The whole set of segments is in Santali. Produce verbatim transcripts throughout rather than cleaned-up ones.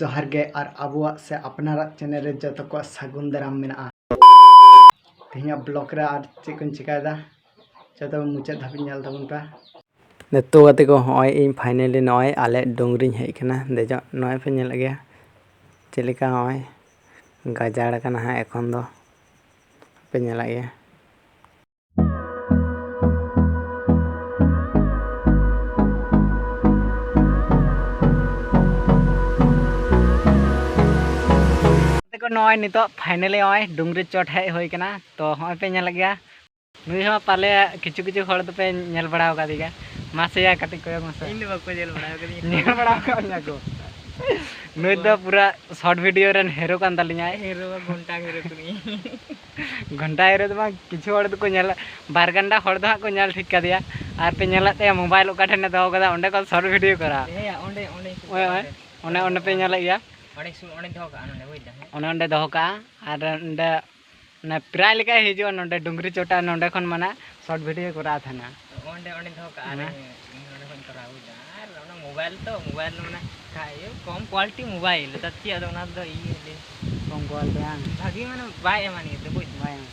ᱡᱚᱦᱟᱨ ᱜᱮ ᱟᱨ ᱟᱵᱚᱣᱟᱜ ᱥᱮ ᱟᱯᱱᱟᱨᱟᱜ ᱪᱮᱱᱮᱞ ᱨᱮ ᱡᱚᱛᱚ ᱠᱚᱣᱟᱜ ᱥᱟᱹᱜᱩᱱ ᱫᱟᱨᱟᱢ ᱢᱮᱱᱟᱜᱼᱟ᱾ ᱛᱮᱦᱮᱧᱟᱜ ᱵᱞᱚᱜ ᱨᱮ ᱟᱨ ᱪᱮᱫ ᱠᱚᱧ ᱪᱤᱠᱟᱭᱮᱫᱟ, ᱡᱚᱛᱚ ᱢᱩᱪᱟᱹᱫ ᱫᱷᱟᱹᱵᱤᱡ ᱧᱮᱞ ᱛᱟᱵᱚᱱ ᱯᱮ᱾ ᱱᱤᱛᱚᱜ ᱜᱟᱛᱮ ᱠᱚ, ᱦᱚᱸᱜᱼᱚᱭ ᱤᱧ ᱯᱷᱟᱭᱱᱮᱞᱤ ᱱᱚᱜᱼᱚᱭ ᱟᱞᱮ ᱰᱩᱝᱨᱤᱧ ᱦᱮᱡ ᱟᱠᱟᱱᱟ ᱫᱮᱡᱚᱜ᱾ ᱱᱚᱜᱼᱚᱭ ᱯᱮ ᱧᱮᱞᱮᱫ ᱜᱮᱭᱟ ᱪᱮᱫ ᱞᱮᱠᱟ ᱱᱚᱜᱼᱚᱭ ᱜᱟᱡᱟᱲ ᱠᱟᱱᱟ ᱦᱟᱸᱜ ᱮᱠᱷᱚᱱ ᱫᱚ, ᱯᱮ ᱧᱮᱞᱮᱫ ᱜᱮᱭᱟ᱾ ᱜᱟᱛᱮ ᱠᱚ, ᱱᱚᱜᱼᱚᱭ ᱱᱤᱛᱚᱜ ᱯᱷᱟᱭᱱᱮᱞᱤ ᱱᱚᱜᱼᱚᱭ ᱰᱩᱝᱨᱤ ᱪᱚᱴ ᱦᱮᱡ ᱦᱩᱭ ᱠᱟᱱᱟ᱾ ᱛᱚ ᱦᱚᱸᱜᱼᱚᱭ ᱯᱮ ᱧᱮᱞᱮᱫ ᱜᱮᱭᱟ, ᱱᱩᱭ ᱦᱚᱸ ᱯᱟᱞᱮ ᱠᱤᱪᱷᱩ ᱠᱤᱪᱷᱩ ᱦᱚᱲ ᱫᱚᱯᱮ ᱧᱮᱞ ᱵᱟᱲᱟ ᱟᱠᱟᱫᱮ ᱜᱮᱭᱟ᱾ ᱢᱟᱥᱮᱭᱟ ᱠᱟᱹᱴᱤᱡ ᱠᱚᱭᱚᱜ ᱢᱟᱥᱮ᱾ ᱤᱧ ᱫᱚ ᱵᱟᱠᱚ ᱧᱮᱞ ᱵᱟᱲᱟ ᱟᱠᱟᱫᱤᱧᱟ᱾ ᱧᱮᱞ ᱵᱟᱲᱟ ᱟᱠᱟᱫ ᱢᱮᱭᱟ ᱠᱚ᱾ ᱱᱩᱭ ᱫᱚ ᱯᱩᱨᱟᱹ ᱥᱚᱨᱴ ᱵᱷᱤᱰᱤᱭᱳ ᱨᱮᱱ ᱦᱤᱨᱳ ᱠᱟᱱ ᱛᱟᱞᱤᱧᱟᱭ᱾ ᱦᱤᱨᱳ ᱜᱷᱚᱱᱴᱟ ᱦᱤᱨᱳ ᱠᱟᱹᱱᱟᱹᱧ᱾ ᱜᱷᱚᱱᱴᱟ ᱦᱤᱨᱳ ᱫᱚ ᱵᱟᱝ, ᱠᱤᱪᱷᱩ ᱦᱚᱲ ᱫᱚᱠᱚ ᱧᱮᱞ, ᱵᱟᱨ ᱜᱟᱱᱰᱟ ᱦᱚᱲ ᱫᱚ ᱦᱟᱸᱜ ᱠᱚ ᱧᱮᱞ ᱴᱷᱤᱠ ᱠᱟᱫᱮᱭᱟ᱾ ᱟᱨ ᱯᱮ ᱧᱮᱞᱮᱫ ᱛᱟᱭᱟ ᱢᱳᱵᱟᱭᱤᱞ ᱚᱠᱟ ᱴᱷᱮᱱᱮ ᱫᱚᱦᱚ ᱠᱟᱫᱟ, ᱚᱸᱰᱮ ᱠᱷᱚᱱ ᱥᱚᱨᱴ ᱵᱷᱤᱰᱤᱭᱳ ᱠᱚᱨᱟᱣ᱾ ᱦᱮᱸᱭᱟ, ᱚᱸᱰᱮ, ᱚᱸᱰᱮ᱾ ᱳᱭ, ᱳᱭ, ᱚᱱᱮ ᱚᱸᱰᱮ ᱯᱮ ᱧᱮᱞᱮᱫ ᱜᱮᱭᱟ᱾ ᱚᱸᱰᱮ ᱥᱩ-, ᱚᱸᱰᱮᱧ ᱫᱚᱦᱚ ᱠᱟᱜᱼᱟ, ᱱᱚᱸᱰᱮ ᱵᱩᱡᱽ ᱫᱟᱢ, ᱦᱮᱸ? ᱚᱱᱮ ᱚᱸᱰᱮ ᱫᱚᱦᱚ ᱠᱟᱜᱼᱟ᱾ ᱟᱨ ᱚᱸᱰᱮ ᱢᱟᱱᱮ ᱯᱨᱟᱭ ᱞᱮᱠᱟᱭ ᱦᱤᱡᱩᱜᱼᱟ ᱱᱚᱰᱮ ᱰᱩᱝᱨᱤ ᱪᱚᱴᱟ, ᱱᱚᱰᱮ ᱠᱷᱚᱱ ᱢᱟᱱᱮ ᱥᱚᱨᱴ ᱵᱷᱤᱰᱤᱭᱳ ᱠᱚᱨᱟᱣ ᱛᱟᱦᱮᱱᱟ᱾ ᱚᱸᱰᱮ, ᱚᱸᱰᱮ ᱫᱚᱦᱚ ᱠᱟᱜᱼᱟ, ᱟᱨ ᱦᱮᱸ᱾ ᱤᱧ ᱱᱚᱰᱮ ᱠᱷᱚᱱ ᱠᱚᱨᱟᱣ ᱦᱩᱭ ᱮᱱᱟ᱾ ᱟᱨ ᱚᱱᱟ ᱢᱳᱵᱟᱭᱤᱞ ᱛᱚ, ᱢᱳᱵᱟᱭᱤᱞ ᱢᱟᱱᱮ ᱠᱷᱟ-, ᱤᱭᱟᱹ, ᱠᱚᱢ ᱠᱣᱟᱞᱤᱴᱤ ᱢᱳᱵᱟᱭᱤᱞ, ᱛᱟ ᱪᱮᱫ ᱟᱫᱚ ᱚᱱᱟ ᱫᱚ ᱤᱭᱟᱹ ᱞᱟᱹᱭ᱾ ᱠᱚᱢ ᱠᱣᱟᱞᱤᱴᱤ ᱵᱟᱝ? ᱵᱷᱟᱜᱮ ᱢᱟᱱᱮ ᱵᱟᱭ ᱮᱢᱟ ᱱᱤᱭᱟᱹ ᱫᱚ, ᱵᱩᱡᱽ ᱫᱟᱢ? ᱵᱟᱭ ᱮᱢᱟ᱾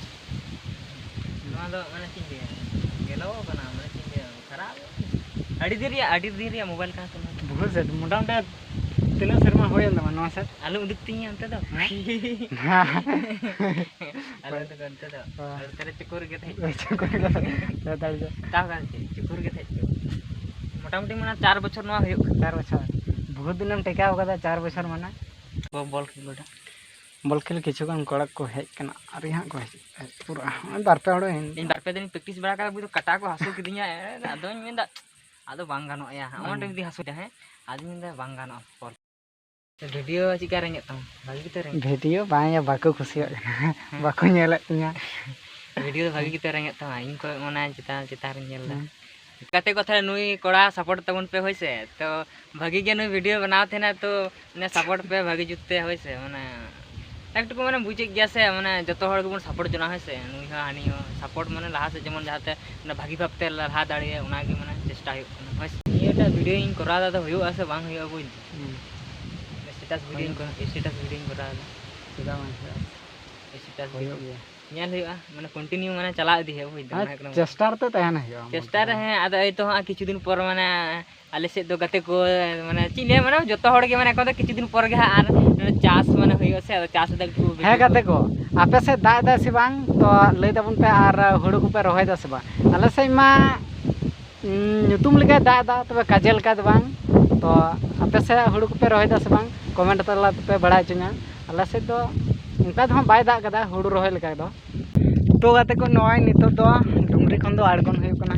ᱱᱚᱣᱟ ᱫᱚ ᱢᱟᱱᱮ ᱪᱮᱫ ᱤᱧ ᱞᱟᱹᱭᱟ, ᱜᱮᱞᱚ ᱠᱟᱱᱟ, ᱢᱟᱱᱮ ᱪᱮᱫ ᱤᱧ ᱞᱟᱹᱭᱟ, ᱠᱷᱟᱨᱟᱯ᱾ ᱟᱹᱰᱤ ᱫᱤᱱ ᱨᱮᱭᱟᱜ, ᱟᱹᱰᱤ ᱫᱤᱱ ᱨᱮᱭᱟᱜ ᱢᱳᱵᱟᱭᱤᱞ ᱠᱟᱱᱟ ᱛᱚ ᱱᱚᱣᱟ ᱫᱚ᱾ ᱵᱚᱦᱩᱛ ᱥᱮ, ᱢᱚᱴᱟᱢᱩᱴᱤ ᱛᱤᱱᱟᱹᱜ ᱥᱮᱨᱢᱟ ᱦᱩᱭᱮᱱ ᱛᱟᱢᱟ ᱱᱚᱣᱟ ᱥᱮᱫ? ᱟᱞᱚᱢ ᱩᱫᱩᱜ ᱛᱤᱧᱟ ᱚᱱᱛᱮ ᱫᱚ᱾ ᱦᱮᱸ? ᱟᱞᱚ ᱩᱫᱩᱜ ᱚᱱᱛᱮ ᱫᱚ᱾ ᱦᱮᱸ᱾ ᱟᱞᱚ ᱛᱟᱦᱞᱮ ᱪᱩᱠᱩᱨ ᱜᱮ ᱛᱟᱦᱮᱸ ᱦᱚᱪᱚ᱾ ᱪᱩᱠᱩᱨ ᱜᱮ ᱛᱟᱦᱮᱸ ᱦᱚᱪᱚ᱾ ᱛᱟᱣ ᱠᱟᱱ ᱪᱮᱫ? ᱪᱩᱠᱩᱨ ᱜᱮ ᱛᱟᱦᱮᱸ ᱦᱚᱪᱚ᱾ ᱢᱚᱴᱟᱢᱩᱴᱤ ᱢᱟᱱᱮ ᱪᱟᱨ ᱵᱚᱪᱷᱚᱨ ᱱᱚᱣᱟ ᱦᱩᱭᱩᱜ ᱠᱟᱱᱟ᱾ ᱪᱟᱨ ᱵᱚᱪᱷᱚᱨ᱾ ᱵᱚᱦᱩᱛ ᱫᱤᱱᱮᱢ ᱴᱮᱠᱟᱣ ᱠᱟᱫᱟ, ᱪᱟᱨ ᱵᱚᱪᱷᱚᱨ ᱢᱟᱱᱮ᱾ ᱵᱚᱞ ᱠᱷᱮᱞ ᱜᱚᱰᱟ᱾ ᱵᱚᱞ ᱠᱷᱮᱞ ᱠᱤᱪᱷᱩ ᱜᱟᱱ ᱠᱚᱲᱟ ᱠᱚ ᱦᱮᱡ ᱠᱟᱱᱟ, ᱟᱹᱣᱨᱤ ᱦᱟᱸᱜ ᱠᱚ ᱦᱮᱡ ᱯᱩᱨᱟᱹᱜᱼᱟ᱾ ᱱᱚᱜᱼᱚᱭ ᱵᱟᱨ ᱯᱮ ᱦᱚᱲ ᱦᱮᱡ ᱮᱱ᱾ ᱤᱧ ᱵᱟᱨ ᱯᱮ ᱫᱤᱱ ᱯᱨᱮᱠᱴᱤᱥ ᱵᱟᱲᱟ ᱠᱟᱫᱟ, ᱵᱩᱡᱽ ᱫᱚ ᱠᱟᱴᱟ ᱠᱚ ᱦᱟᱹᱥᱩ ᱠᱤᱫᱤᱧᱟ, ᱮ, ᱟᱫᱚᱧ ᱢᱮᱱᱫᱟ, ᱟᱫᱚ ᱵᱟᱝ ᱜᱟᱱᱚᱜᱼᱟ ᱭᱟ, ᱦᱟᱸᱜ ᱦᱩᱸ᱾ ᱚᱸᱰᱮ ᱡᱩᱫᱤ ᱦᱟᱹᱥᱩ ᱛᱟᱦᱮᱸ, ᱟᱫᱚᱧ ᱢᱮᱱᱫᱟ ᱵᱟᱝ ᱜᱟᱱᱚᱜᱼᱟ ᱵᱚᱞ᱾ ᱵᱷᱤᱰᱤᱭᱳ ᱪᱮᱫᱠᱟ ᱨᱮᱸᱜᱮᱡ ᱛᱟᱢᱟ? ᱵᱷᱟᱜᱮ ᱜᱮᱛᱚ ᱨᱮᱸᱜᱮᱡ᱾ ᱵᱷᱤᱰᱤᱭᱳ ᱵᱟᱝ ᱭᱟ, ᱵᱟᱠᱚ ᱠᱩᱥᱤᱭᱟᱜ ᱠᱟᱱᱟ᱾ ᱦᱮᱸ᱾ ᱵᱟᱠᱚ ᱧᱮᱞᱮᱫ ᱛᱤᱧᱟ᱾ ᱵᱷᱤᱰᱤᱭᱳ ᱫᱚ ᱵᱷᱟᱜᱮ ᱜᱮᱛᱚ ᱨᱮᱸᱜᱮᱡ ᱛᱟᱢᱟ, ᱤᱧ ᱠᱚᱭᱚᱜ ᱢᱟᱱᱮ ᱪᱮᱛᱟᱱ, ᱪᱮᱛᱟᱱ ᱨᱤᱧ ᱧᱮᱞ ᱮᱫᱟ᱾ ᱦᱩᱸ᱾ ᱜᱟᱛᱮ ᱠᱚ, ᱛᱟᱦᱞᱮ ᱱᱩᱭ ᱠᱚᱲᱟ ᱥᱟᱯᱳᱨᱴ ᱛᱟᱵᱚᱱ ᱯᱮ, ᱦᱳᱭ ᱥᱮ᱾ ᱛᱚ ᱵᱷᱟᱜᱮ ᱜᱮ ᱱᱩᱭ ᱵᱷᱤᱰᱤᱭᱳ ᱵᱮᱱᱟᱣ ᱛᱟᱦᱮᱱᱟ, ᱛᱚ ᱢᱟᱱᱮ ᱥᱟᱯᱳᱨᱴ ᱯᱮ ᱵᱷᱟᱜᱮ ᱡᱩᱛ ᱛᱮ, ᱦᱳᱭ ᱥᱮ᱾ ᱢᱟᱱᱮ ᱮᱠᱴᱩᱠᱩ ᱢᱟᱱᱮ ᱵᱩᱡᱮᱫ ᱜᱮᱭᱟ ᱥᱮ, ᱢᱟᱱᱮ ᱡᱚᱛᱚ ᱦᱚᱲ ᱜᱮᱵᱚᱱ ᱥᱟᱯᱳᱨᱴ ᱡᱚᱱᱟ, ᱦᱳᱭ ᱥᱮ᱾ ᱱᱩᱭ ᱦᱚᱸ ᱦᱟᱹᱱᱤ ᱦᱚᱸ ᱥᱟᱯᱳᱨᱴ, ᱢᱟᱱᱮ ᱞᱟᱦᱟ ᱥᱮᱫ ᱡᱮᱢᱚᱱ ᱡᱟᱦᱟᱸᱛᱮ ᱢᱟᱱᱮ ᱵᱷᱟᱜᱮ ᱵᱷᱟᱵᱽ ᱛᱮ ᱞᱟᱦᱟ ᱫᱟᱲᱮᱭᱟᱜᱼᱟ, ᱚᱱᱟ ᱜᱮ ᱢᱟᱱᱮ ᱪᱮᱥᱴᱟ ᱦᱩᱭᱩᱜ ᱠᱟᱱᱟ, ᱦᱳᱭ ᱥᱮ᱾ ᱱᱤᱭᱟᱹᱴᱟᱜ ᱵᱷᱤᱰᱤᱭᱳ ᱤᱧ ᱠᱚᱨᱟᱣ ᱫᱟ, ᱟᱫᱚ ᱦᱩᱭᱩᱜᱼᱟ ᱥᱮ ᱵᱟᱝ ᱦᱩᱭᱩᱜᱼᱟ ᱵᱩᱡᱽ ᱫᱟᱢ᱾ ᱦᱩᱸ᱾ ᱵᱮᱥ, ᱥᱴᱮᱴᱟᱥ ᱵᱷᱤᱰᱤᱭᱳᱧ ᱠᱚᱨᱟᱣ ᱥᱴᱮᱴᱟᱥ ᱵᱷᱤᱰᱤᱭᱳᱧ ᱠᱚᱨᱟᱣ ᱮᱫᱟ᱾ ᱪᱮᱫᱟᱜ ᱵᱟᱝ ᱦᱩᱭᱩᱜᱼᱟ? ᱥᱴᱮᱴᱟᱥ ᱦᱩᱭᱩᱜ ᱜᱮᱭᱟ᱾ ᱧᱮᱞ ᱦᱩᱭᱩᱜᱼᱟ, ᱢᱟᱱᱮ ᱠᱚᱱᱴᱤᱱᱤᱭᱩ ᱢᱟᱱᱮ ᱪᱟᱞᱟᱣ ᱤᱫᱤ ᱦᱩᱭᱩᱜᱼᱟ, ᱵᱩᱡᱽ ᱫᱟᱢ? ᱦᱮᱸ, ᱚᱱᱟ ᱦᱩᱭᱩᱜ ᱠᱟᱱᱟ ᱪᱮᱥᱴᱟ ᱨᱮᱛᱚ ᱛᱟᱦᱮᱱ ᱦᱩᱭᱩᱜᱼᱟ᱾ ᱪᱮᱥᱴᱟ ᱨᱮ, ᱦᱮᱸ, ᱟᱫᱚ ᱮᱭ ᱛᱚ ᱦᱟᱸᱜ ᱠᱤᱪᱷᱩ ᱫᱤᱱ ᱯᱚᱨ ᱢᱟᱱᱮ ᱟᱞᱮ ᱥᱮᱫ ᱫᱚ ᱜᱟᱛᱮ ᱠᱚ, ᱢᱟᱱᱮ ᱪᱮᱫ ᱞᱟᱹᱭᱟ, ᱢᱟᱱᱮ ᱡᱚᱛᱚ ᱦᱚᱲ ᱜᱮ ᱢᱟᱱᱮ ᱮᱠᱷᱚᱱ ᱫᱚ ᱠᱤᱪᱷᱩ ᱫᱤᱱ ᱯᱚᱨ ᱜᱮ ᱦᱟᱸᱜ ᱟᱨ ᱪᱟᱥ ᱢᱟᱱᱮ ᱦᱩᱭᱩᱜᱼᱟ ᱥᱮ, ᱟᱫᱚ ᱪᱟᱥ ᱫᱚ ᱮᱠᱴᱩ ᱵᱤᱡᱤ ᱦᱮᱸ ᱠᱚ ᱜᱟᱛᱮ ᱠᱚ, ᱟᱯᱮ ᱥᱮᱫ ᱫᱟᱜ ᱮᱫᱟᱭ ᱥᱮ ᱵᱟᱝ? ᱛᱚ ᱞᱟᱹᱭ ᱛᱟᱵᱚᱱ ᱯᱮ, ᱟᱨ ᱦᱩᱲᱩ ᱠᱚᱯᱮ ᱨᱚᱦᱚᱭ ᱫᱟ ᱥᱮ ᱵᱟᱝ? ᱟᱞᱮ ᱥᱮᱫ ᱢᱟ ᱩᱸ, ᱧᱩᱛᱩᱢ ᱞᱮᱠᱟᱭ ᱫᱟᱜ ᱮᱫᱟ, ᱛᱚᱵᱮ ᱠᱟᱡᱮ ᱞᱮᱠᱟ ᱫᱚ ᱵᱟᱝ᱾ ᱛᱚ ᱟᱯᱮ ᱥᱮᱫ ᱦᱩᱲᱩ ᱠᱚᱯᱮ ᱨᱚᱦᱚᱭ ᱫᱟ ᱥᱮ ᱵᱟᱝ? ᱠᱚᱢᱮᱱᱴ ᱛᱟᱞᱟ ᱛᱮᱯᱮ ᱵᱟᱲᱟᱭ ᱦᱚᱪᱚᱧᱟ᱾ ᱟᱞᱮ ᱥᱮᱫ ᱫᱚ ᱚᱱᱠᱟ ᱫᱚ ᱦᱟᱸᱜ ᱵᱟᱭ ᱫᱟᱜ ᱠᱟᱫᱟ ᱦᱩᱲᱩ ᱨᱚᱦᱚᱭ ᱞᱮᱠᱟ ᱫᱚ᱾ ᱛᱚ ᱜᱟᱛᱮ ᱠᱚ, ᱱᱚᱜᱼᱚᱭ ᱱᱤᱛᱚᱜ ᱫᱚ ᱰᱩᱝᱨᱤ ᱠᱷᱚᱱ ᱫᱚ ᱟᱬᱜᱚᱱ ᱦᱩᱭᱩᱜ ᱠᱟᱱᱟ᱾